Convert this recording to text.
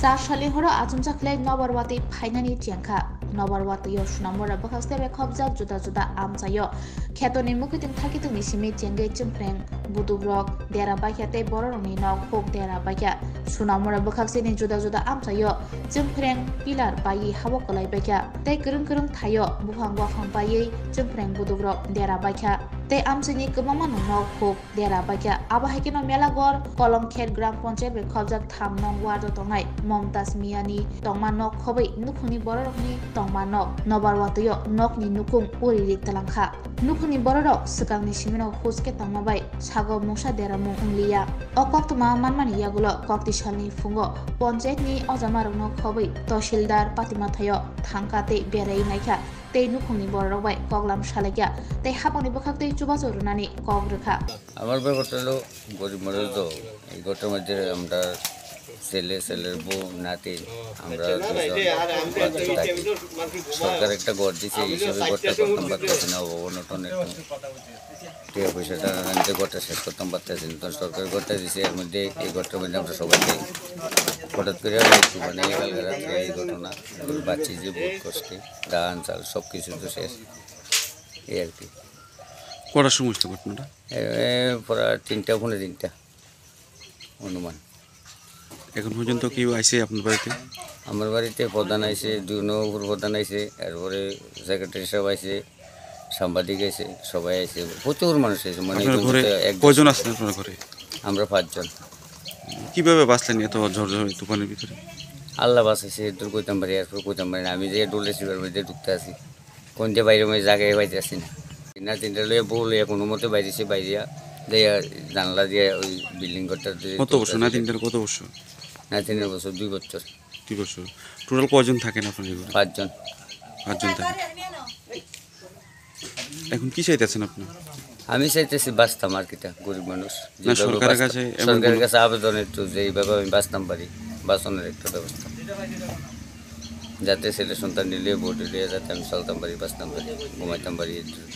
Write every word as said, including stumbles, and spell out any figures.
Tarsali horo achomsa khlai nobar watwi phainani chengkha. Nobar watwio Sunamura bwkhakste bai khopjak juda juda amchaio. Khetoni mwkhwtwng thakhitwngni simi chengwi chwngphreng budukrok dera baikha tei bororokni nok huk dera baikha. Sunamura bwkhaksini juda juda amchaio chwngphreng pillar baiwi habo kwlai baikha tei kwrwng kwrwng thaio buphang waphang baiwi chwngphreng budukrok dera baikha tei amchaini kwbangma nok huk dera baikha. Abo hai kheno Melagor Kolomkhet Gram Panchayat bai khopjak tham nong ward o tongnai Momtaj Miyani tongma nok khobwi nukhungni bororokni tongma nok nobar watwio nokni nukung uri rik talangkha. Nukhungni bororok swkangni simino huske tongma bai sago mungsa deramung wngliya. O koktwma manmani yagulo kokti salni phungo panchayatni ojamarokno khobwi tahsildar patimathaio thangkha tei berai naikha. Tei nukhungni bororok bai koklam salaikha tei haphangni bwkhaktwi chubachu rwnani kok rwkha. আমার ব্যাপারটা হলো গরিব মানুষ তো, এই ঘরটার মধ্যে আমরা ছেলে, ছেলের বউ, নাতি, আমরা দুজন বাড়িতে থাকি। সরকার একটা ঘর দিছে, এই হিসেবে ঘরটা করতাম পারতেছি না, অভাব অনটন একটু। টিয়া পয়সাটা আনতে ঘরটা শেষ করতাম পারতেছি না, তো সরকার ঘরটা দিছে, এর মধ্যে এই ঘরটার মধ্যে আমরা সবাই থাকি। হঠাৎ করে আর একটু মানে কালকে রাত্রে এই ঘটনা, বাচ্চি যে বহুত কষ্টে, ধান চাল সব কিছু তো শেষ, এই আর কি। কটার সময় হয়েছিল ঘটনাটা? এ, এ, প্রায় তিনটা, পৌনে তিনটা অনুমান। এখন পর্যন্ত কেউ আইছে আপনার বাড়িতে? আমার বাড়িতে প্রধান আইছে, দুই নম্বর প্রধান আইছে, এরপরে সেক্রেটারি সাহেব আইছে, সাংবাদিক আইছে, সবাই আইছে, প্রচুর মানুষ আইছে, মানে আপনার ঘরে কয়জন আছেন আপনার ঘরে? আমরা পাঁচজন। কিভাবে বাঁচলেন এত ঝড় ঝড় তুফানের ভিতরে? আল্লাহ বাঁচাইছে, এদুর কইতাম পারি, এরপর কইতাম পারি না। আমি যে ডোলে সিবার মধ্যে ঢুকতে আছি, কোন যে বাইরে আমি জায়গায় পাইতে আসি না। নাতিনটা লইয়া বউ লইয়া কোনো মতে বাইরেছি, বাইরিয়া দিয়া জানলা দিয়া ওই বিল্ডিং ঘরটা দিয়ে কত বছর? নাতিনটার কত বছর? নাতিনের বছর দুই বছর। দুই বছর। টোটাল কয়জন থাকেন আপনার এই ঘরে? পাঁচজন। পাঁচজন থাকেন। এখন কি চাইতেছেন আপনি? আমি চাইতেছি বাঁচতাম আর কিতা, গরিব মানুষ। না, যেভাবে সরকারের বাঁচতাম, কাছে এমন সরকারের কোনো কাছে আবেদন একটু যে এইভাবে আমি বাঁচতাম পারি, বাঁচানোর একটা ব্যবস্থা। যাতে ছেলে সন্তান নিলে বউ নিলে যাতে আমি চলতাম পারি, বাঁচতাম পারি, ঘুমাইতাম পারি, এই জন্য।